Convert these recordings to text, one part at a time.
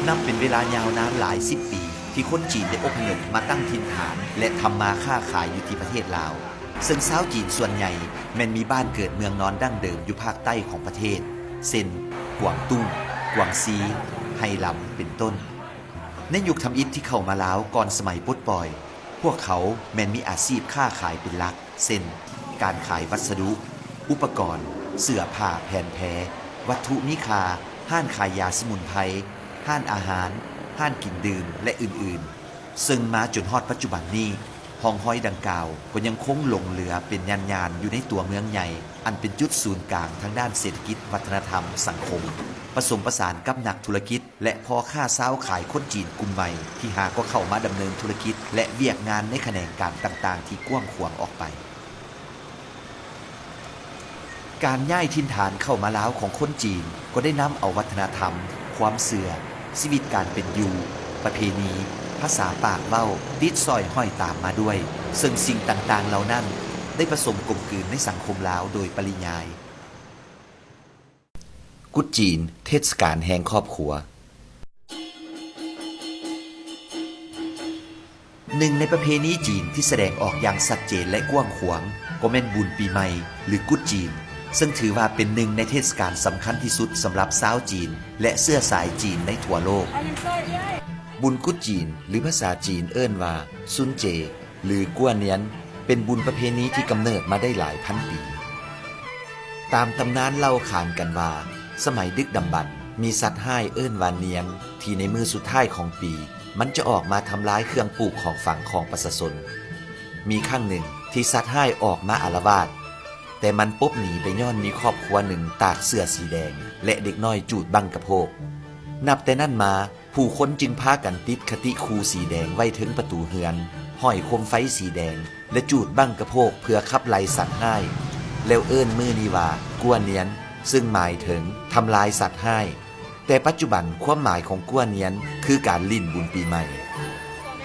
ນັບເປັນເວລາຍາວນານຫຼາຍສິບປີ ທີ່ຄົນຈີນໄດ້ອົບພະຍົບມາຕັ້ງຖິ່ນຖານ ແລະ ທຳມາຄ້າຂາຍຢູ່ທີ່ປະເທດລາວ, ເຊິ່ງຊາວຈີນສ່ວນໃຫຍ່ແມ່ນມີບ້ານເກີດເມືອງນອນດັ້ງເດີມຢູ່ພາກໃຕ້ຂອງປະເທດ ເຊັ່ນ ກວາງຕຸ້ງ, ກວາງຊີ, ໄຮລຳ ເປັນຕົ້ນ. ໃນຍຸກທຳອິດທີ່ເຂົ້າມາລາວກ່ອນສະໄໝປົດປ່ອຍ, ພວກເຂົາແມ່ນມີອາຊີບຄ້າຂາຍເປັນຫຼັກ ເຊັ່ນ ການຂາຍວັດສະດຸ, ອຸປະກອນ, ເສື້ອຜ້າ, ແຜ່ນແພ, ວັດຖຸມີຄ່າ, ຮ້ານຂາຍຢາສະໝຸນໄພ, ຮ້ານອາຫານ, ຮ້ານກິນດື່ມ ແລະ ອື່ນໆ. ເຊິ່ງມາຈົນຮອດປັດຈຸບັນນີ້, ຮ່ອງຮອຍດັ່ງກ່າວກໍຍັງຄົງຫຼົງເຫຼືອເປັນຍ່ານໆຢູ່ໃນຕົວເມືອງໃຫຍ່ ອັນເປັນຈຸດສູນກາງທາງດ້ານເສດຖະກິດ, ວັດທະນະທຳ, ສັງຄົມ, ປະສົມປະສານກັບນັກທຸລະກິດ ແລະ ພໍ່ຄ້າຊາວຂາຍຄົນຈີນກຸ່ມໃໝ່ ທີ່ຫາກໍເຂົ້າມາດຳເນີນທຸລະກິດ ແລະ ວຽກງານໃນຂະແໜງການຕ່າງໆທີ່ກວ້າງຂວາງອອກໄປ. ການຍ້າຍຖິ່ນຖານເຂົ້າມາລາວຂອງຄົນຈີນ ກໍໄດ້ນຳເອົາວັດທະນະທຳ, ຄວາມເຊື່ອ, ຊີວິດການເປັນຢູ່, ປະເພນີ, ພາສາປາກເວົ້າ ຕິດສອຍຫ້ອຍຕາມມາດ້ວຍ, ເຊິ່ງສິ່ງຕ່າງໆເຫຼົ່ານັ້ນ ໄດ້ປະສົມກົມກືນໃນສັງຄົມລາວໂດຍປະລິຍາຍ. ກຸດຈີນ, ເທດສະການແຫ່ງຄອບຄົວ. ໜຶ່ງໃນປະເພນີຈີນທີ່ສະແດງອອກຢ່າງຊັດເຈນ ແລະ ກວ້າງຂວາງ ກໍແມ່ນບຸນປີໃໝ່ ຫຼື ກຸດຈີນ, ເຊິ່ງຖືວ່າເປັນໜຶ່ງໃນເທດສະການສຳຄັນທີ່ສຸດສຳລັບຊາວຈີນ ແລະ ເຊື້ອສາຍຈີນໃນທົ່ວໂລກ. ບຸນກຸດຈີນ ຫຼື ພາສາຈີນເອີ້ນວ່າ ຊຸນເຈ ຫຼື ກົວນຽນ ເປັນບຸນປະເພນີທີ່ກຳເນີດມາໄດ້ຫຼາຍພັນປີ. ຕາມຕຳນານເລົ່າຂານກັນວ່າ ສະໄໝດຶກດຳບັນ ມີສັດຮ້າຍເອີ້ນວ່ານຽນ ທີ່ໃນມື້ສຸດທ້າຍຂອງປີ ມັນຈະອອກມາທຳລາຍເຄື່ອງປູກຂອງຝັງຂອງປະຊາຊົນ. ມີຄັ້ງໜຶ່ງທີ່ສັດຮ້າຍອອກມາອາລະວາດ, ແຕ່ມັນປົບໜີໄປຍ້ອນມີຄອບຄົວໜຶ່ງຕາກເສື້ອສີແດງ ແລະ ເດັກນ້ອຍຈູດບັ້ງກະໂພກ. ນັບແຕ່ນັ້ນມາ, ຜູ້ຄົນຈຶ່ງພາກັນຕິດຄະຕິຄູສີແດງໄວ້ເທິງປະຕູເຮືອນ, ຫ້ອຍໂຄມໄຟສີແດງ ແລະ ຈູດບັ້ງກະໂພກເພື່ອຂັບໄລ່ສັດຮ້າຍ, ແລ້ວເອີ້ນມື້ນີ້ວ່າ ກົວນຽນ, ເຊິ່ງໝາຍເຖິງທຳລາຍສັດຮ້າຍ. ແຕ່ປັດຈຸບັນຄວາມໝາຍຂອງກົວນຽນຄືການຫຼິ້ນບຸນປີໃໝ່.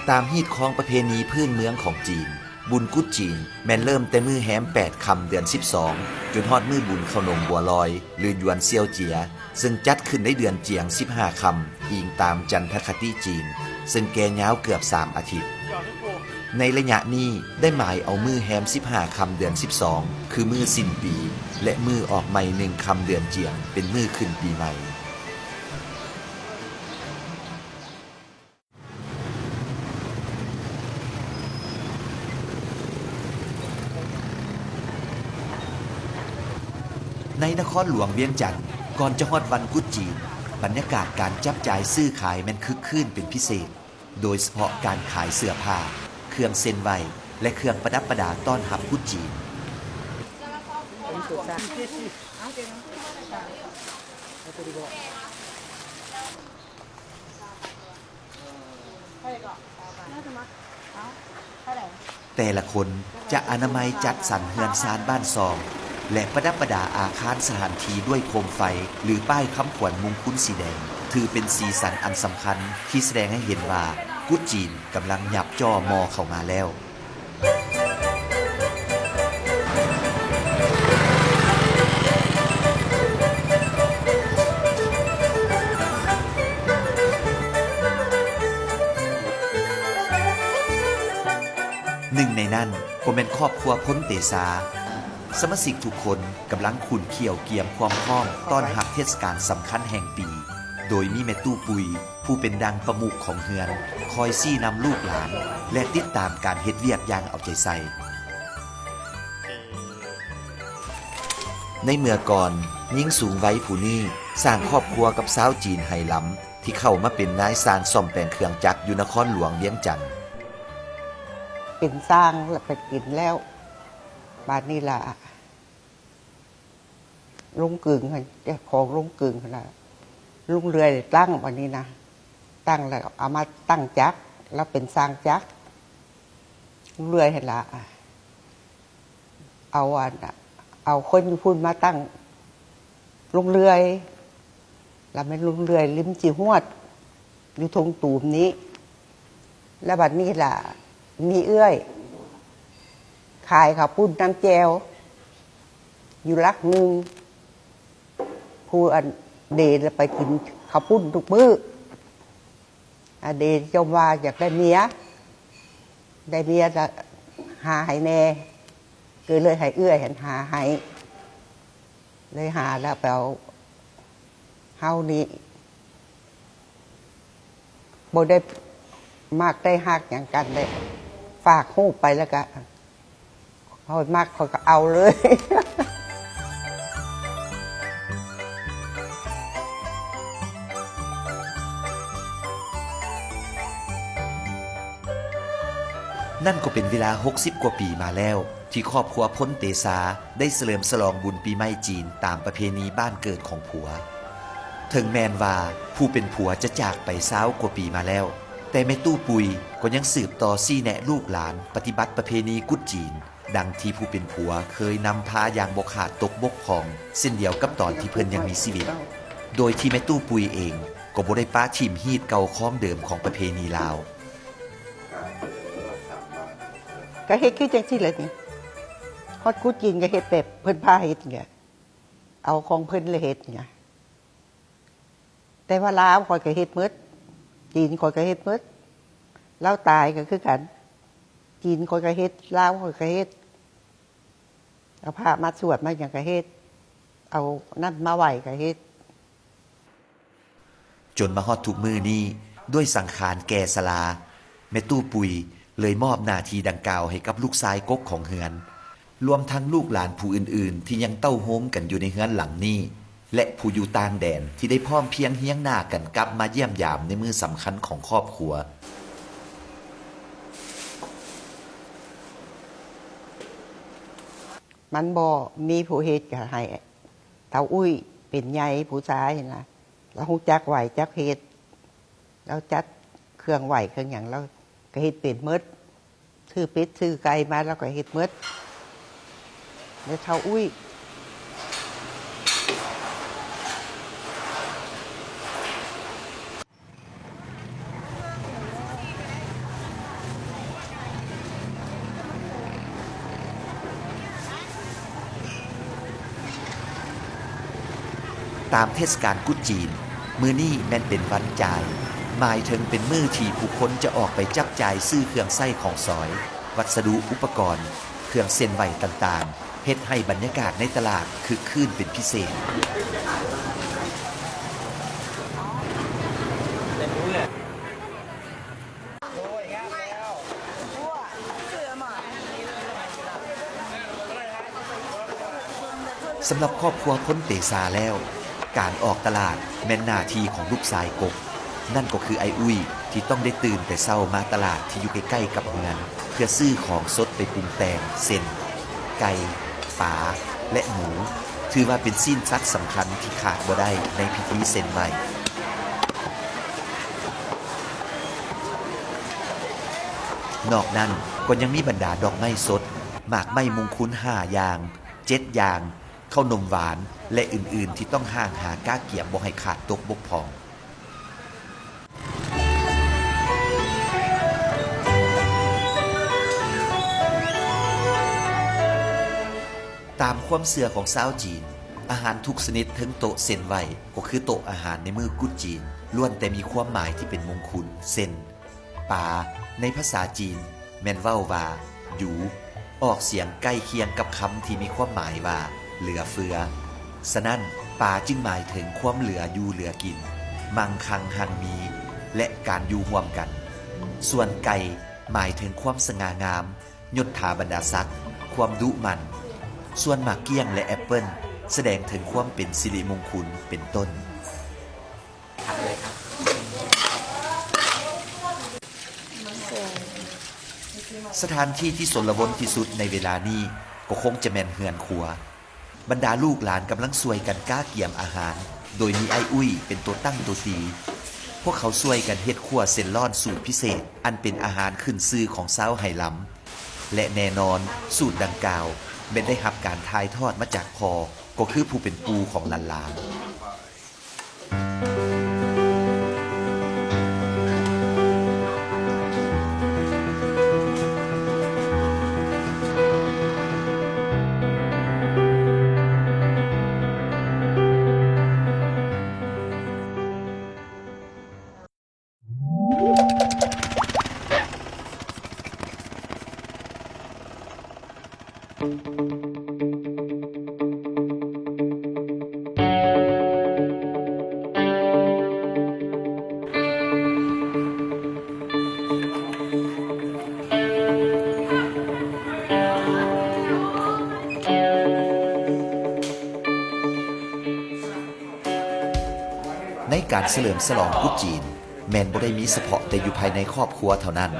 ຕາມຮີດຄອງປະເພນີພື້ນເມືອງຂອງຈີນ, ບຸນກຸດຈີນແມ່ນເລີ່ມແຕ່ມື້ແຮມແປດຄ່ຳເດືອນສິບສອງ ຈົນຮອດມື້ບຸນເຂົ້າໜົມບົວລອຍ ຫຼື ຢວນສ່ຽວເຈຍ, ເຊິ່ງຈັດຂຶ້ນໃນເດືອນຈຽງສິບຫ້າຄ່ຳ, ອີງຕາມຈັນທະຄະຕິຈີນ, ເຊິ່ງແກ່ຍາວເກືອບສາມອາທິດ. ໃນໄລຍະນີ້ໄດ້ໝາຍເອົາມື້ແຮມສິບຫ້າຄ່ຳເດືອນສິບສອງ ຄືມື້ສິ້ນປີ ແລະ ມື້ອອກໃໝ່ໜຶ່ງຄ່ຳເດືອນຈຽງ ເປັນມື້ຂຶ້ນປີໃໝ່. ໃນນະຄອນຫຼວງວຽງຈັນ, ກ່ອນຈະຮອດວັນກຸດຈີນ, ບັນຍາກາດການຈັບຈ່າຍຊື້ຂາຍແມ່ນຄຶກຄື້ນເປັນພິເສດ, ໂດຍສະເພາະການຂາຍເສື້ອຜ້າ, ເຄື່ອງເສັ້ນໄຫວ້ ແລະ ເຄື່ອງປະດັບປະດາຕ້ອນຮັບກຸດຈີນ. ແຕ່ລະຄົນຈະອະນາໄມຈັດສັນເຮືອນຊານບ້ານຊ່ອງ ແລະ ປະດັບປະດາອາຄານສະຖານທີ່ດ້ວຍໂຄມໄຟ ຫຼື ປ້າຍຄຳຂວັນມຸງຄຸນສີແດງ, ຖືເປັນສີສັນອັນສຳຄັນທີ່ສະແດງໃຫ້ເຫັນວ່າ ກຸດຈີນກຳລັງຫຍັບຈໍ່ມໍ່ເຂົ້າມາແລ້ວ. ໜຶ່ງໃນນັ້ນກໍແມ່ນຄອບຄົວພົນເຕຊາ. ສະມາຊິກທຸກຄົນກຳລັງຂຸ້ນຂ້ຽວກຽມຄວາມພ້ອມຕ້ອນຮັບເທດສະການສຳຄັນແຫ່ງປີ, ໂດຍມີແມ່ຕູ້ປຸຍ ຜູ້ເປັນດັ່ງປະມຸກຂອງເຮືອນ ຄອຍຊີ້ນຳລູກຫຼານ ແລະ ຕິດຕາມການເຮັດວຽກຢ່າງເອົາໃຈໃສ່. ໃນເມື່ອກ່ອນ, ຍິງສູງໄວຜູ້ນີ້ສ້າງຄອບຄົວກັບຊາວຈີນໄຮລຳ ທີ່ເຂົ້າມາເປັນນາຍຊ່າງສ້ອມແປງເຄື່ອງຈັກຢູ່ນະຄອນຫຼວງວຽງຈັນ. ເປັນຊ່າງລະໄປເປັນແລ້ວ, ບາດນີ້ລະ ໂລງກຶງຫັ້ນ ເຈົ້າຂອງໂລງກຶງຫັ້ນນະ ລຸງເລື່ອຍຕັ້ງ ບັດນີ້ນະ ຕັ້ງແລ້ວເອົາມາຕັ້ງຈັກ ລາວເປັນຊ່າງຈັກ ລຸງເລື່ອຍຫັ້ນລະ ເອົາອັນ ເອົາຄົນຢູ່ພຸ້ນມາຕັ້ງລຸງເລື່ອຍ ລະແມ່ນລຸງເລື່ອຍລິມຈີຫວດ ຢູ່ທົ່ງຕູມນີ້ ລະບັດນີ້ລະມີເອື້ອຍຂາຍເຂົ້າປຸ້ນນ້ຳແຈ່ວຢູ່ຫຼັກໜຶ່ງ ຜູ້ອັນເດລະໄປກິນເຂົ້າປຸ້ນທຸກມື້ ອະດີດຈົ່ມວ່າຢາກໄດ້ເມຍ ໄດ້ເມຍລະຫາໃຫ້ແດ່ ກໍເລີຍໃຫ້ເອື້ອຍຫັ້ນຫາໃຫ້ ເລີຍຫາລະໄປເອົາ ເຮົານີ້ບໍ່ໄດ້ມັກໄດ້ຮັກຫຍັງກັນເດ້ ຝາກຮູບໄປລະກະ ຂ້ອຍມັກຂ້ອຍກໍເອົາເລີຍ. ນັ້ນກໍເປັນເວລາຫົກສິບກວ່າປີມາແລ້ວ ທີ່ຄອບຄົວພົນເຕຊາໄດ້ສະເຫຼີມສະຫຼອງບຸນປີໃໝ່ຈີນຕາມປະເພນີບ້ານເກີດຂອງຜົວ. ເຖິງແມ່ນວ່າຜູ້ເປັນຜົວຈະຈາກໄປຊາວກວ່າປີມາແລ້ວ, ແຕ່ແມ່ຕູ້ປຸຍກໍຍັງສືບຕໍ່ຊີ້ແນະລູກຫຼານປະຕິບັດປະເພນີກຸດຈີນ ດັ່ງທີ່ຜູ້ເປັນຜົວເຄີຍນຳພາຢ່າງບໍ່ຂາດຕົກບົກຜ່ອງ ເຊັ່ນດຽວກັບຕອນທີ່ເພິ່ນຍັງມີຊີວິດ, ໂດຍທີ່ແມ່ຕູ້ປຸຍເອງກໍບໍ່ໄດ້ປະຖິ້ມຮີດເກົ່າຄອງເດີມຂອງປະເພນີລາວ. ກໍເຮັດຄືຈັ່ງຊີ້ແຫຼະນີ້ ຮອດກຸດຈີນກໍເຮັດແບບເພິ່ນພາເຮັດນີ້ແຫຼະ ເອົາຂອງເພິ່ນລະເຮັດນີ້ນະ. ແຕ່ວ່າລາວຂ້ອຍກໍເຮັດໝົດ ຈີນຂ້ອຍກໍເຮັດໝົດ ລາວຕາຍກໍຄືກັນ ຈີນຂ້ອຍກໍເຮັດ ລາວຂ້ອຍກໍເຮັດ ເອົາພະມາສວດມາຫຍັງກໍເຮັດ ເອົານັ້ນມາໄຫວ້ກໍເຮັດ. ຈົນມາຮອດທຸກມື້ນີ້ ດ້ວຍສັງຂານແກ່ຊະລາ, ແມ່ຕູ້ປຸຍເລີຍມອບໜ້າທີ່ດັ່ງກ່າວໃຫ້ກັບລູກຊາຍກົກຂອງເຮືອນ ລວມທັງລູກຫຼານຜູ້ອື່ນໆ ທີ່ຍັງເຕົ້າໂຮມກັນຢູ່ໃນເຮືອນຫຼັງນີ້ ແລະ ຜູ້ຢູ່ຕ່າງແດນທີ່ໄດ້ພ້ອມພຽງຮຽງໜ້າກັນກັບມາຢ້ຽມຢາມໃນມື້ສຳຄັນຂອງຄອບຄົວ. ມັນບໍ່ມີຜູ້ເຮັດ ກໍໃຫ້ເຖົ້າອຸ້ຍເປັນໃຫຍ່ ຜູ້ຊາຍນະ ລາວຮູ້ຈັກໄຫວ້ຈັກເຮັດ ລາວຈັດເຄື່ອງໄຫວ້ເຄື່ອງຫຍັງ ລາວກໍເຮັດເປັນໝົດ. ຊື້ເປັດຊື້ໄກ່ມາ ລາວກໍເຮັດໝົດ ແລະ ເຖົ້າອຸ້ຍ. ຕາມເທດສະການກຸດຈີນ, ມື້ນີ້ແມ່ນເປັນວັນຈ່າຍ, ໝາຍເຖິງເປັນມື້ທີ່ຜູ້ຄົນຈະອອກໄປຈັບຈ່າຍຊື້ເຄື່ອງໃຊ້ຂອງສອຍ, ວັດສະດຸອຸປະກອນ, ເຄື່ອງເສັ້ນໄຫວ້ຕ່າງໆ, ເຮັດໃຫ້ບັນຍາກາດໃນຕະຫຼາດຄຶກຄື້ນເປັນພິເສດ. ສຳລັບຄອບຄົວພົນເຕຊາແລ້ວ, ການອອກຕະຫຼາດແມ່ນໜ້າທີ່ຂອງລູກຊາຍກົກ, ນັ້ນກໍຄືອ້າຍອຸ້ຍ ທີ່ຕ້ອງໄດ້ຕື່ນແຕ່ເຊົ້າມາຕະຫຼາດທີ່ຢູ່ໃກ້ໆກັບເຮືອນ ເພື່ອຊື້ຂອງສົດໄປປຸງແຕ່ງ ເຊັ່ນ ໄກ່, ປາ ແລະ ໝູ ຖືວ່າເປັນຊີ້ນສັດສຳຄັນທີ່ຂາດບໍ່ໄດ້ໃນພິທີເສັ້ນໄຫວ້. ນອກນັ້ນກໍຍັງມີບັນດາດອກໄມ້ສົດ, ໝາກໄມ້ມຸງຄຸນຫ້າຢ່າງ, ເຈັດຢ່າງ, ເຂົ້າໜົມຫວານ ແລະ ອື່ນໆ ທີ່ຕ້ອງຫ້າງຫາກະກຽມບໍ່ໃຫ້ຂາດຕົກບົກຜ່ອງ. ຕາມຄວາມເຊື່ອຂອງຊາວຈີນ, ອາຫານທຸກຊະນິດເທິງໂຕະເສັ້ນໄຫວ້ ກໍຄືໂຕະອາຫານໃນມື້ກຸດຈີນ ລ້ວນແຕ່ມີຄວາມໝາຍທີ່ເປັນມຸງຄຸນ ເຊັ່ນ ປາ ໃນພາສາຈີນແມ່ນເວົ້າວ່າ ຢູ່ ອອກສຽງໃກ້ຄຽງກັບຄຳທີ່ມີຄວາມໝາຍວ່າ ເຫຼືອເຟືອ. ສະນັ້ນ, ປາຈຶ່ງໝາຍເຖິງຄວາມເຫຼືອຢູ່ເຫຼືອກິນ, ມັ່ງຄັ່ງຮັ່ງມີ ແລະ ການຢູ່ຮ່ວມກັນ. ສ່ວນໄກ່ ໝາຍເຖິງຄວາມສະຫງ່າງາມ, ຍົດຖາບັນດາສັກ, ຄວາມດຸໝັ່ນ. ສ່ວນໝາກກ້ຽງ ແລະ ແອັບເປິ້ນ ສະແດງເຖິງຄວາມເປັນສິລິມຸງຄຸນ ເປັນຕົ້ນ. ສະຖານທີ່ທີ່ຊົນລະວົນທີ່ສຸດໃນເວລານີ້ ກໍຄົງຈະແມ່ນເຮືອນຄົວ. ບັນດາລູກຫຼານກຳລັງຊ່ວຍກັນກະກຽມອາຫານ, ໂດຍມີອ້າຍອຸ້ຍເປັນຕົວຕັ້ງຕົວຕີ. ພວກເຂົາຊ່ວຍກັນເຮັດຂົ້ວເສັ້ນລ້ອນສູດພິເສດ, ອັນເປັນອາຫານຂຶ້ນຊື່ຂອງຊາວໄຫຫຼຳ. ແລະ ແນ່ນອນ, ສູດດັ່ງກ່າວແມ່ນໄດ້ຮັບການຖ່າຍທອດມາຈາກພໍ່, ກໍຄືຜູ້ເປັນປູ່ຂອງຫຼານໆ. ໃນການສະເຫຼີມສະຫຼອງກຸດຈີນ ແມ່ນບໍ່ໄດ້ມີສະເພາະແຕ່ຢູ່ພາຍໃນຄອບຄົວເທົ່ານັ້ນ,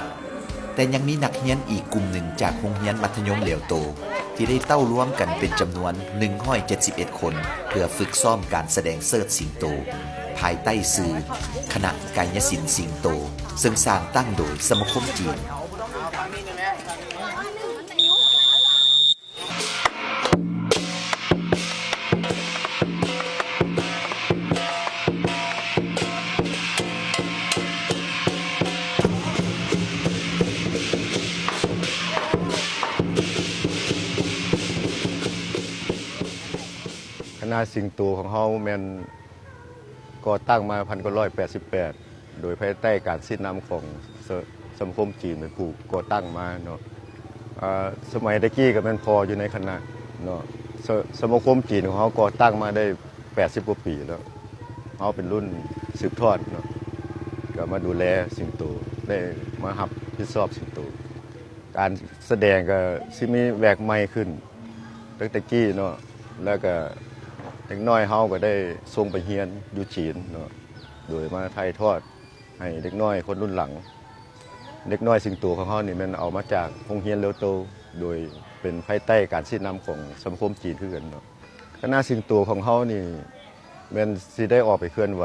ແຕ່ຍັງມີນັກຮຽນອີກກຸ່ມໜຶ່ງຈາກໂຮງຮຽນມັດທະຍົມຫຼຽວໂຕ ທີ່ໄດ້ເຕົ້າລວມກັນເປັນຈຳນວນໜຶ່ງຮ້ອຍເຈັດສິບເອັດຄົນ ເພື່ອຝຶກຊ້ອມການສະແດງເຊີດສິງໂຕ ພາຍໃຕ້ຊື່ ຄະນະກາຍະສິນສິງໂຕ ເຊິ່ງສ້າງຕັ້ງໂດຍສະມາຄົມຈີນ. ຄະນະສິງໂຕຂອງເຮົາແມ່ນ ກໍ່ຕັ້ງມາພັນເກົ້າຮ້ອຍແປດສິບແປດ ໂດຍພາຍໃຕ້ການຊີ້ນຳຂອງສະ ສະມາຄົມຈີນເປັນຜູ້ກໍ່ຕັ້ງມາເນາະ. ອາ ສະໄໝແຕ່ກີ້ກໍແມ່ນພໍ່ຢູ່ໃນຄະນະເນາະ. ສະ ສະມາຄົມຈີນຂອງເຮົາກໍ່ຕັ້ງມາໄດ້ແປດສິບກວ່າປີແລ້ວ. ເຮົາເປັນລຸ້ນສືບທອດເນາະ ກໍມາດູແລສິງໂຕ ໄດ້ມາຮັບຜິດຊອບສິງໂຕ. ການສະແດງກໍຊິມີແວກໃໝ່ຂຶ້ນ ຕັ້ງແຕ່ກີ້ເນາະ ແລ້ວກະເດັກນ້ອຍເຮົາກໍໄດ້ສົ່ງໄປຮຽນຢູ່ຈີນເນາະ ໂດຍມາຖ່າຍທອດໃຫ້ເດັກນ້ອຍຄົນລຸ້ນຫຼັງ. ເດັກນ້ອຍສິງໂຕຂອງເຮົານີ້ແມ່ນເອົາມາຈາກໂຮງຮຽນເລີວໂຕ ໂດຍເປັນພາຍໃຕ້ການຊີ້ນຳຂອງສະມາຄົມຈີນຄືກັນເນາະ. ຄະນະສິງໂຕຂອງເຮົານີ້ ແມ່ນຊິໄດ້ອອກໄປເຄື່ອນໄຫວ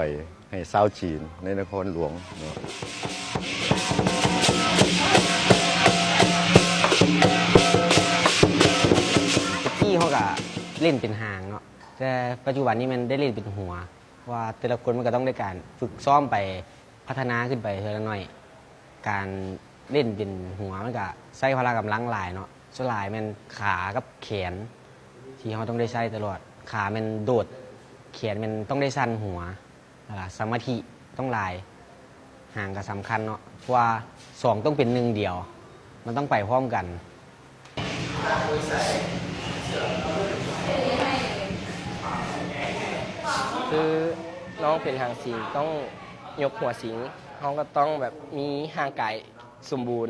ໃຫ້ຊາວຈີນໃນນະຄອນຫຼວງເນາະ. ແຕ່ກີ້ເຮົາກະຫຼິ້ນເປັນຫາງເນາະ ແຕ່ປັດຈຸບັນນີ້ແມ່ນໄດ້ຫຼິ້ນເປັນຫົວ ເພາະວ່າແຕ່ລະຄົນມັນກະຕ້ອງໄດ້ການຝຶກຊ້ອມໄປ ພັດທະນາຂຶ້ນໄປເທື່ອລະໜ້ອຍ. ການຫຼິ້ນເປັນຫົວມັນກະໃຊ້ພະລະກຳລັງຫຼາຍເນາະ, ສ່ວນຫຼາຍແມ່ນຂາກັບແຂນທີ່ເຮົາຕ້ອງໄດ້ໃຊ້ຕະຫຼອດ. ຂາແມ່ນໂດດ, ແຂນແມ່ນຕ້ອງໄດ້ສັ່ນຫົວ, ແລ້ວກະສະມາທິຕ້ອງຫຼາຍ. ຫາງກະສຳຄັນເນາະ, ເພາະວ່າສອງຕ້ອງເປັນໜຶ່ງດຽວ, ມັນຕ້ອງໄປພ້ອມກັນ. ຄືນ້ອງເປັນຫາງສິງ ຕ້ອງຍົກຫົວສິງ, ເຮົາກໍຕ້ອງແບບມີຮ່າງກາຍສົມບູນ,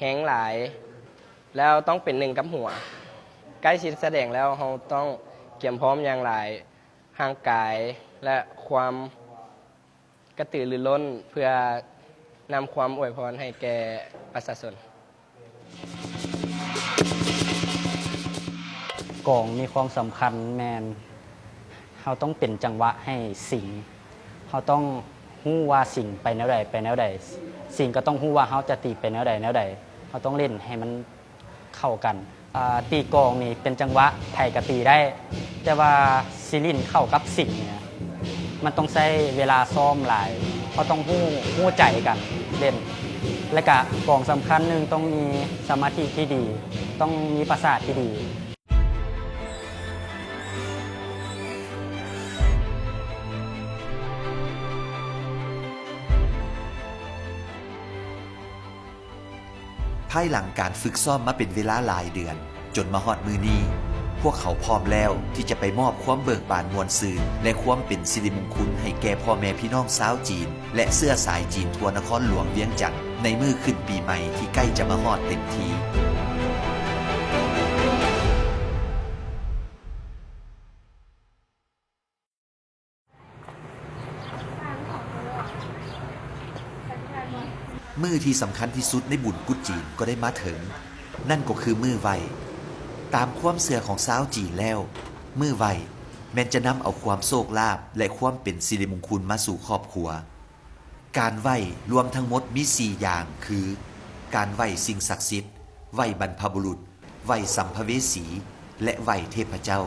ແຮງຫຼາຍ, ແລ້ວຕ້ອງເປັນໜຶ່ງກັບຫົວ. ໃກ້ຊິສະແດງແລ້ວ ເຮົາຕ້ອງກຽມພ້ອມຢ່າງຫຼາຍ, ຮ່າງກາຍ ແລະ ຄວາມ ກະຕືລືລົ້ນ ເພື່ອນຳຄວາມອວຍພອນໃຫ້ແກ່ປະຊາຊົນ. ກອງມີຄວາມສຳຄັນແມ່ນເຮົາຕ້ອງເປັນຈັງຫວະໃຫ້ສິງ, ເຮົາຕ້ອງຮູ້ວ່າສິງໄປແນວໃດ ໄປແນວໃດ, ສິງກໍຕ້ອງຮູ້ວ່າເຮົາຈະຕີໄປແນວໃດ ແນວໃດ, ເຮົາຕ້ອງຫຼິ້ນໃຫ້ມັນ ເຂົ້າກັນ. ອາ ຕີກອງນີ້ເປັນຈັງຫວະ ໃຜກະຕີໄດ້, ແຕ່ວ່າຊິຫຼິ້ນເຂົ້າກັບສິງນີ້ນະ ມັນຕ້ອງໃຊ້ເວລາຊ້ອມຫຼາຍ, ເຮົາຕ້ອງຮູ້ ຮູ້ໃຈກັນຫຼິ້ນ. ແລະກະກອງສຳຄັນໜຶ່ງ ຕ້ອງມີສະມາທິທີ່ດີ, ຕ້ອງມີປະສາດທີ່ດີ. ພາຍຫຼັງການຝຶກຊ້ອມມາເປັນເວລາຫຼາຍເດືອນ, ຈົນມາຮອດມື້ນີ້, ພວກເຂົາພ້ອມແລ້ວທີ່ຈະໄປມອບຄວາມເບີກບານມ່ວນຊື່ນ ແລະ ຄວາມເປັນສິລິມຸງຄຸນໃຫ້ແກ່ພໍ່ແມ່ພີ່ນ້ອງຊາວຈີນ ແລະ ເຊື້ອສາຍຈີນທົ່ວນະຄອນຫຼວງວຽງຈັນ ໃນມື້ຂຶ້ນປີໃໝ່ທີ່ໃກ້ຈະມາຮອດເຕັມທີ. ມື້ທີ່ສຳຄັນທີ່ສຸດໃນບຸນກຸດຈີນກໍໄດ້ມາເຖິງ, ນັ້ນກໍຄືມື້ໄຫວ້. ຕາມຄວາມເຊື່ອຂອງຊາວຈີນແລ້ວ, ມື້ໄຫວ້ແມ່ນຈະນຳເອົາຄວາມໂຊກລາບ ແລະ ຄວາມເປັນສິລິມຸງຄຸນມາສູ່ຄອບຄົວ. ການໄຫວ້ລວມທັງໝົດມີສີ່ຢ່າງ ຄື ການໄຫວ້ສິ່ງສັກສິດ, ໄຫວ້ບັນພະບຸລຸດ, ໄຫວ້ສຳພະເວສີ ແລະ ໄຫວ້ເທບພະເຈົ້າ.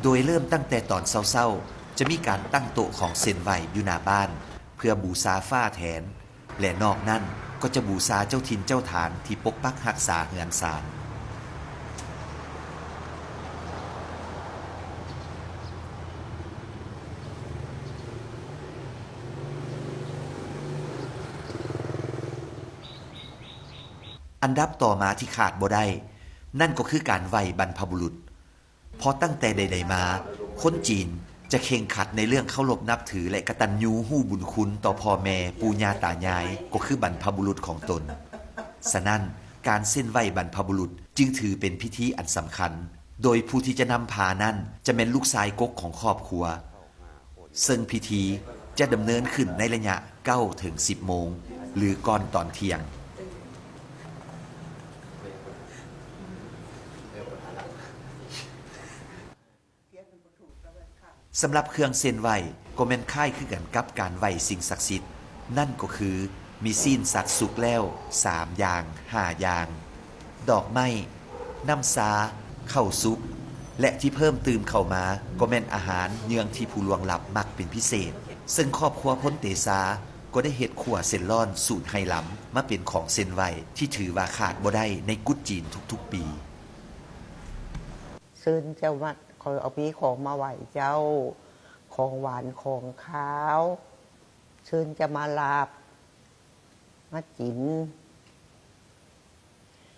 ໂດຍເລີ່ມຕັ້ງແຕ່ຕອນເຊົ້າໆ ຈະມີການຕັ້ງໂຕະຂອງເສັ້ນໄຫວ້ຢູ່ໜ້າບ້ານ ເພື່ອບູຊາຟ້າແທນ ແລະ ນອກນັ້ນກໍຈະບູຊາເຈົ້າຖິ່ນເຈົ້າຖານທີ່ປົກປັກຮັກສາເຮືອນຊານ. ອັນດັບຕໍ່ມາທີ່ຂາດບໍ່ໄດ້ ນັ້ນກໍຄືການໄຫວ້ບັນພະບຸລຸດ. ເພາະຕັ້ງແຕ່ໃດໆມາ, ຄົນຈີນຈະເຄັ່ງຄັດໃນເລື່ອງເຄົາລົບນັບຖື ແລະ ກະຕັນຍູຮູ້ບຸນຄຸນຕໍ່ພໍ່ແມ່, ປູ່ຍ່າຕາຍາຍ, ກໍຄືບັນພະບຸລຸດຂອງຕົນ. ສະນັ້ນ, ການເສັ້ນໄຫວ້ບັນພະບຸລຸດຈຶ່ງຖືເປັນພິທີອັນສຳຄັນ, ໂດຍຜູ້ທີ່ຈະນຳພານັ້ນຈະແມ່ນລູກຊາຍກົກຂອງຄອບຄົວ. ເຊິ່ງພິທີຈະດຳເນີນຂຶ້ນໃນໄລຍະເກົ້າເຖິງສິບໂມງ ຫຼື ກ່ອນຕອນທ່ຽງ. ສຳລັບເຄື່ອງເສັ້ນໄຫວ້ກໍແມ່ນຄ້າຍຄືກັນກັບການໄຫວ້ສິ່ງສັກສິດ, ນັ້ນກໍຄືມີຊີ້ນສັດສຸກແລ້ວສາມຢ່າງ, ຫ້າຢ່າງ, ດອກໄມ້, ນ້ຳຊາ, ເຂົ້າສຸກ ແລະ ທີ່ເພີ່ມຕື່ມເຂົ້າມາກໍແມ່ນອາຫານເຍື່ອງທີ່ຜູ້ລ່ວງລັບມັກເປັນພິເສດ, ເຊິ່ງຄອບຄົວພົນເຕຊາກໍໄດ້ເຮັດຂົ້ວເສັ້ນລ້ອນສູດໄຮລຳມາເປັນຂອງເສັ້ນໄຫວ້ທີ່ຖືວ່າຂາດບໍ່ໄດ້ໃນກຸດຈີນທຸກໆປີ. ເຊີນເຈົ້າມາ ຂ້ອຍເອົາມີຂອງມາໄຫວ້ເຈົ້າ, ຂອງຫວານຂອງຄາວ, ເຊີນເຈົ້າມາລາບ ມາກິນ.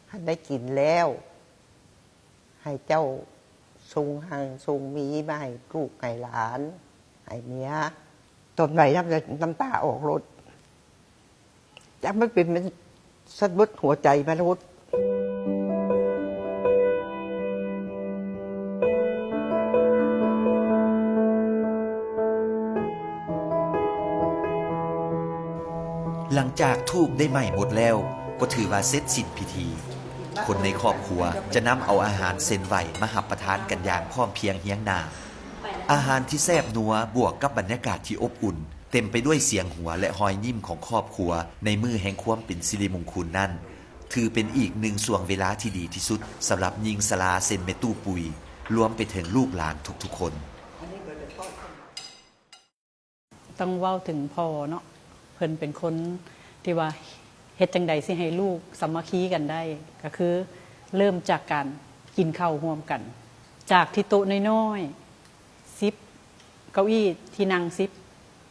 ຄັນໄດ້ກິນແລ້ວ ໃຫ້ເຈົ້າສົ່ງຮັ່ງສົ່ງມີມາໃຫ້ລູກໃຫ້ຫຼານ ໃຫ້ເມຍ. ຕອນໄຫວ້ນຳ ນ້ຳຕາອອກໂລດ. ຈັກມັນເປັນ ມັນສັດເບິດຫົວໃຈມາໂລດ. ຫຼັງຈາກທູບໄດ້ໄໝ້ໝົດແລ້ວ ກໍຖືວ່າເສັດສິ້ນພິທີ. ຄົນໃນຄອບຄົວຈະນຳເອົາອາຫານເສັ້ນໄຫວ້ມາຮັບປະທານກັນຢ່າງພ້ອມພຽງຮຽງໜ້າ. ອາຫານທີ່ແຊບນົວ ບວກກັບບັນຍາກາດທີ່ອົບອຸ່ນ ເຕັມໄປດ້ວຍສຽງຫົວ ແລະ ຮອຍຍິ້ມຂອງຄອບຄົວໃນມື້ແຫ່ງຄວາມເປັນສິລິມົງຄຸນນັ້ນ ຖືເປັນອີກໜຶ່ງຊ່ວງເວລາທີ່ດີທີ່ສຸດສຳລັບຍິງຊະລາເຊັ່ນແມ່ຕູ້ປຸຍ, ລວມໄປເຖິງລູກຫຼານທຸກໆຄົນ. ຕ້ອງເວົ້າເຖິງພໍ່ເນາະ, ເພິ່ນເປັນຄົນທີ່ວ່າເຮັດຈັ່ງໃດຊິໃຫ້ລູກສາມັກຄີກັນໄດ້, ກໍຄືເລີ່ມຈາກການກິນເຂົ້າຮ່ວມກັນ, ຈາກທີ່ໂຕະນ້ອຍໆ ສິບເກົ້າອີ່, ທີ່ນັ່ງສິບ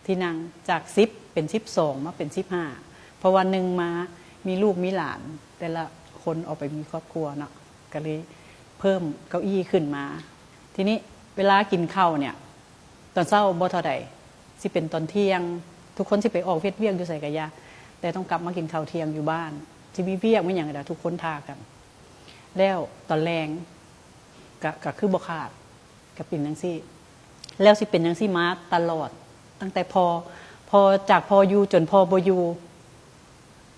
ທີ່ນັ່ງ, ຈາກສິບເປັນສິບສອງ ມາເປັນສິບຫ້າ ເພາະວ່າໜຶ່ງມາມີລູກມີຫຼານ, ແຕ່ລະຄົນອອກໄປມີຄອບຄົວເນາະ, ກໍເລີຍເພີ່ມເກົ້າອີ່ຂຶ້ນມາ. ທີນີ້ເວລາກິນເຂົ້າເນຍ ຕອນເຊົ້າບໍ່ເທົ່າໃດ, ຊິເປັນຕອນທ່ຽງ, ທຸກຄົນຊິໄປອອກເຮັດວຽກຢູ່ໃສກະຢ່າ, ແຕ່ຕ້ອງກັບມາກິນເຂົ້າທ່ຽງຢູ່ບ້ານ, ຊິມີວຽກມີຫຍັງກະໄດ້ ທຸກຄົນຖ້າກັນ. ແລ້ວຕອນແລງກະ ກະຄືບໍ່ຂາດ, ກະເປັນຈັ່ງຊີ້. ແລ້ວຊິເປັນຈັ່ງຊີ້ມາຕະຫຼອດ, ຕັ້ງແຕ່ພໍ່ ພໍ່ ຈາກພໍ່ຢູ່ຈົນພໍ່ບໍ່ຢູ່.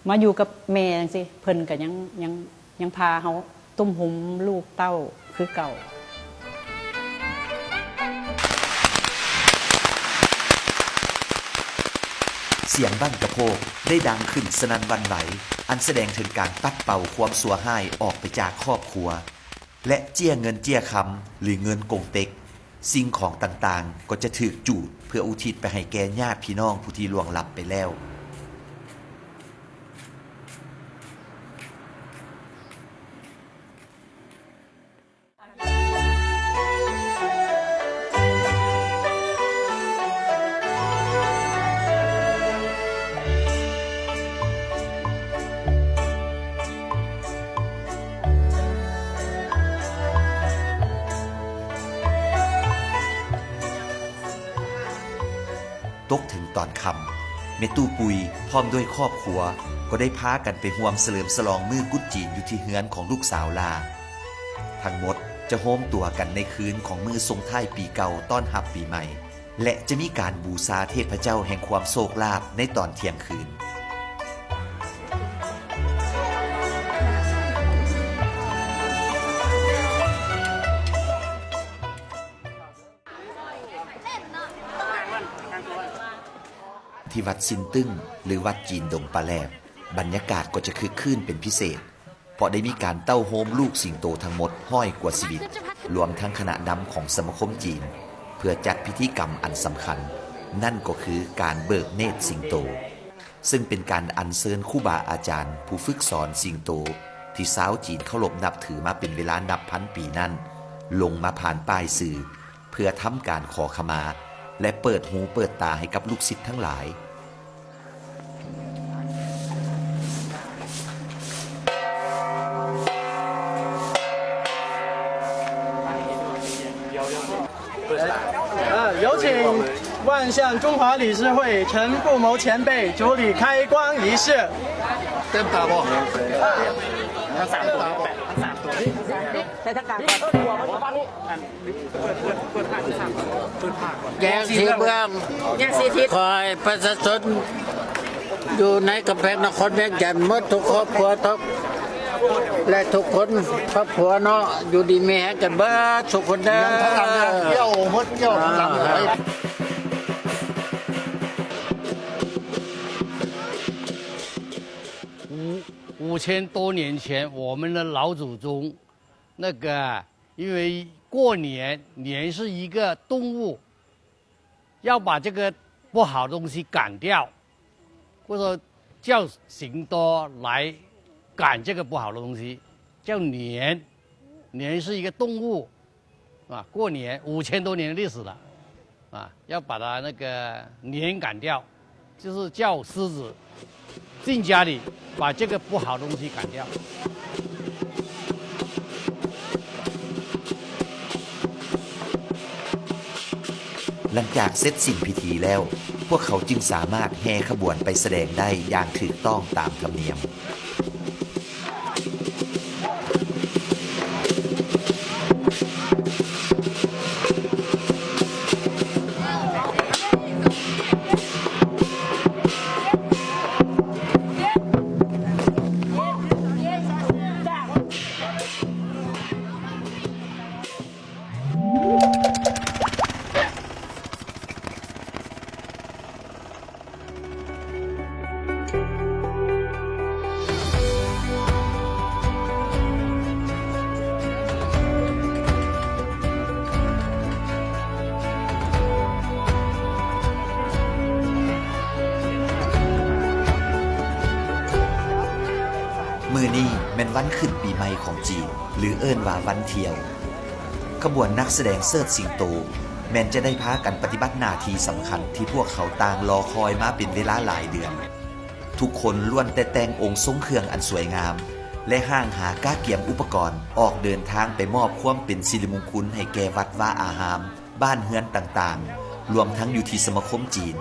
ມາຢູ່ກັບແມ່ຈັ່ງຊີ້ ເພິ່ນກະຍັງ ຍັງ ຍັງພາເຮົາຕຸ້ມໂຮມລູກເຕົ້າຄືເກົ່າ. ສຽງບັ້ງກະໂພກໄດ້ດັງຂຶ້ນສະໜັ່ນຫວັ່ນໄຫວ, ອັນສະແດງເຖິງການປັດເປົ່າຄວາມຊົ່ວຮ້າຍອອກໄປຈາກຄອບຄົວ ແລະ ເຈ້ຍເງິນເຈ້ຍຄຳ ຫຼື ເງິນກົງເຕັກ, ສິ່ງຂອງຕ່າງໆ ກໍຈະຖືກຈູດເພື່ອອຸທິດໄປໃຫ້ແກ່ຍາດພີ່ນ້ອງຜູ້ທີ່ລ່ວງລັບໄປແລ້ວ. ຕົກເຖິງຕອນຄ່ຳ, ແມ່ຕູ້ປຸຍພ້ອມດ້ວຍຄອບຄົວກໍໄດ້ພາກັນໄປຮ່ວມສະເຫຼີມສະຫຼອງມື້ກຸດຈີນຢູ່ທີ່ເຮືອນຂອງລູກສາວຫຼ້າ. ທັງໝົດຈະໂຮມຕົວກັນໃນຄືນຂອງມື້ສົ່ງທ້າຍປີເກົ່າຕ້ອນຮັບປີໃໝ່ ແລະ ຈະມີການບູຊາເທບພະເຈົ້າແຫ່ງຄວາມໂຊກລາບໃນຕອນທ່ຽງຄືນ. ທີ່ວັດຊິນຕຶ້ງ ຫຼື ວັດຈີນດົງປາແຫຼບ, ບັນຍາກາດກໍຈະຄຶກຄື້ນເປັນພິເສດ ເພາະໄດ້ມີການເຕົ້າໂຮມລູກສິງໂຕທັງໝົດຮ້ອຍກວ່າຊີວິດ, ລວມທັງຄະນະນຳຂອງສະມາຄົມຈີນ, ເພື່ອຈັດພິທີກຳອັນສຳຄັນ, ນັ້ນກໍຄືການເບີກເນດສິງໂຕ, ເຊິ່ງເປັນການອັນເຊີນຄູບາອາຈານຜູ້ຝຶກສອນສິງໂຕ ທີ່ຊາວຈີນເຄົາລົບນັບຖືມາເປັນເວລານັບພັນປີນັ້ນ ລົງມາຜ່ານປ້າຍສື່ ເພື່ອທຳການຂໍຂະມາ ແລະ ເປີດຫູເປີດຕາໃຫ້ກັບລູກສິດທັງຫຼາຍ.请万象中华理事会陈富谋前辈主理开光仪式。 ແຈງສີເມືອງ ແຈງສີທິດ ຂໍໃຫ້ປະຊາຊົນຢູ່ໃນກຳແພງນະຄອນວຽງຈັນໝົດທຸກຄອບຄົວ ທຸກ ແລະ ທຸກຄົນ ຄອບຄົວເນາະ ຢູ່ດີມີແຮງກັນເບິດທຸກຄົນເດີ. 五，五千多年前，我们的老祖宗，那个，因为过年，年是一个动物，要把这个不好的东西赶掉，或者叫สิงโต来赶这个不好的东西，叫年。年是一个动物， 啊，过年，五千多年的历史了，啊，要把它那个年赶掉，就是叫狮子进家里，把这个不好的东西赶掉。 ຫຼັງຈາກເສັດສິ້ນພິທີແລ້ວ, ພວກເຂົາຈຶ່ງສາມາດແຫ່ຂະບວນໄປສະແດງໄດ້ຢ່າງຖືກຕ້ອງຕາມທຳນຽມ. ມື້ນີ້ແມ່ນວັນຂຶ້ນປີໃໝ່ຂອງຈີນ ຫຼື ເອີ້ນວ່າວັນທ່ຽວ. ຂະບວນນັກສະແດງເຊີດສິງໂຕ ແມ່ນຈະໄດ້ພາກັນປະຕິບັດໜ້າທີ່ສຳຄັນທີ່ພວກເຂົາຕ່າງລໍຄອຍມາເປັນເວລາຫຼາຍເດືອນ. ທຸກຄົນລ້ວນແຕ່ແຕ່ງອົງຊົງເຄື່ອງອັນສວຍງາມ ແລະ ຫ້າງຫາກະກຽມອຸປະກອນ ອອກເດີນທາງໄປມອບຄວາມເປັນສິລິມຸງຄຸນໃຫ້ແກ່ວັດວາອາຮາມ, ບ້ານເຮືອນຕ່າງໆ, ລວມທັງຢູ່ທີ່ສະມາຄົມຈີນ,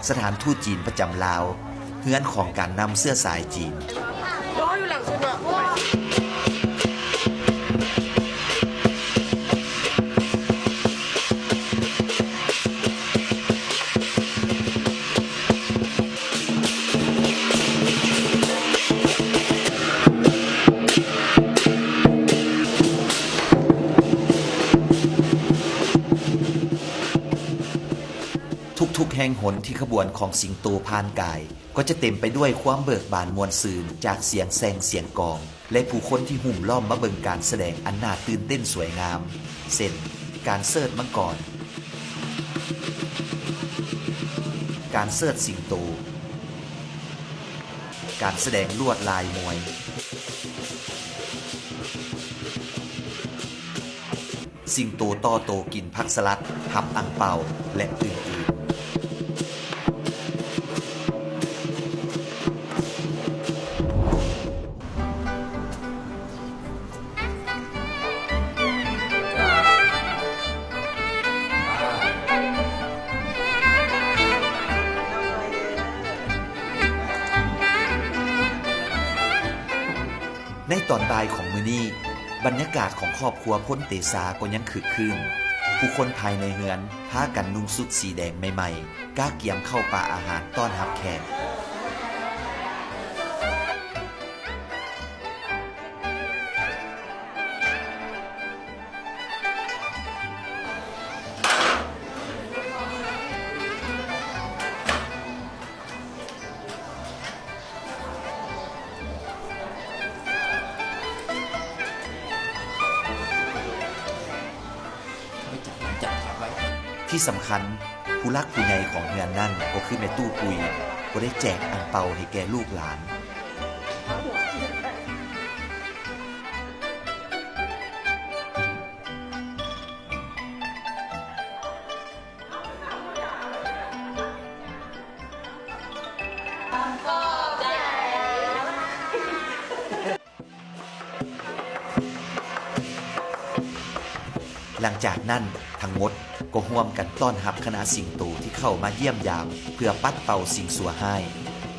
ສະຖານທູດຈີນປະຈຳລາວ, ເຮືອນຂອງການນຳເຊື້ອສາຍຈີນ. ທຸກໆແຫ່ງຫົນທີ່ຂະບວນຂອງສິງໂຕຜ່ານກາຍ ກໍຈະເຕັມໄປດ້ວຍຄວາມເບີກບານມ່ວນຊື່ນຈາກສຽງແຊງສຽງກອງ ແລະ ຜູ້ຄົນທີ່ຫຸ້ມລ້ອມມາເບິ່ງການສະແດງອັນໜ້າຕື່ນເຕັ້ນສວຍງາມ ເຊັ່ນ ການເຊີດມັງກອນ, ການເຊີດສິງໂຕ, ການສະແດງລວດລາຍມວຍ. ສິງໂຕຕໍ່ໂຕກິນຜັກສະຫຼັດ, ຮັບອັ່ງເປົາ ແລະ ອື່ນໆ. ໃນຕອນບ່າຍຂອງມື້ນີ້, ບັນຍາກາດຂອງຄອບຄົວພົນເຕຊາກໍຍັງຄຶກຄື້ນ. ຜູ້ຄົນພາຍໃນເຮືອນພາກັນນຸ່ງຊຸດສີແດງໃໝ່ໆ, ກະກຽມເຂົ້າປາອາຫານຕ້ອນຮັບແຂກ. ທີ່ສຳຄັນ, ຜູ້ຫຼັກຜູ້ໃຫຍ່ຂອງເຮືອນນັ້ນກໍຄືແມ່ຕູ້ປຸຍ ກໍໄດ້ແຈກອັ່ງເປົາໃຫ້ແກ່ລູກຫຼານ. ຫຼັງຈາກນັ້ນ, ທັງໝົດກໍຮ່ວມກັນຕ້ອນຮັບຄະນະສິງໂຕທີ່ເຂົ້າມາຢ້ຽມຢາມ ເພື່ອປັດເປົ່າສິ່ງຊົ່ວຮ້າຍ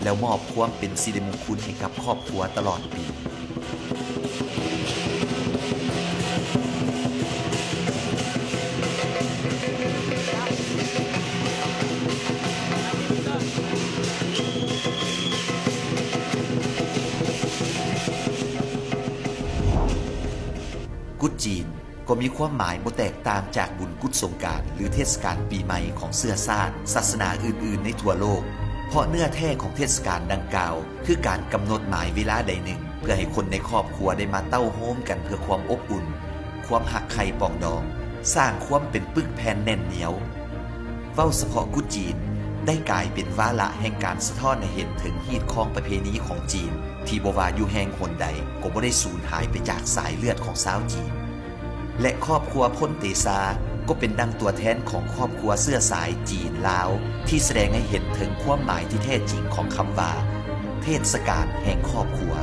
ແລ້ວມອບຄວາມເປັນສິລິມຸງຄຸນໃຫ້ກັບຄອບຄົວຕະຫຼອດປີ. ກຸດຈີນ ກໍມີຄວາມໝາຍບໍ່ແຕກຕ່າງຈາກບຸນກຸດສົງການ ຫຼື ເທດສະການປີໃໝ່ຂອງເຊື້ອຊາດ, ສາສະໜາອື່ນໆໃນທົ່ວໂລກ, ເພາະເນື້ອແທ້ຂອງເທດສະການດັ່ງກ່າວ ຄືການກຳນົດໝາຍເວລາໃດໜຶ່ງ ເພື່ອໃຫ້ຄົນໃນຄອບຄົວໄດ້ມາເຕົ້າໂຮມກັນເພື່ອຄວາມອົບອຸ່ນ, ຄວາມຮັກໃຄ່ປອງດອງ, ສ້າງຄວາມເປັນປຶກແຜ່ນແໜ້ນໜຽວ. ເວົ້າສະເພາະກຸດຈີນ ໄດ້ກາຍເປັນວາລະແຫ່ງການສະທ້ອນໃຫ້ເຫັນເຖິງຮີດຄອງປະເພນີຂອງຈີນ ທີ່ບໍ່ວ່າຢູ່ແຫ່ງຫົນໃດ ກໍບໍ່ໄດ້ສູນຫາຍໄປຈາກສາຍເລືອດຂອງຊາວຈີນ. ແລະ ຄອບຄົວພົນເຕຊາ ກໍເປັນດັ່ງຕົວແທນຂອງຄອບຄົວເຊື້ອສາຍຈີນລາວ ທີ່ສະແດງໃຫ້ເຫັນເຖິງຄວາມໝາຍທີ່ແທ້ຈິງຂອງຄຳວ່າ ເທດສະການແຫ່ງຄອບຄົວ.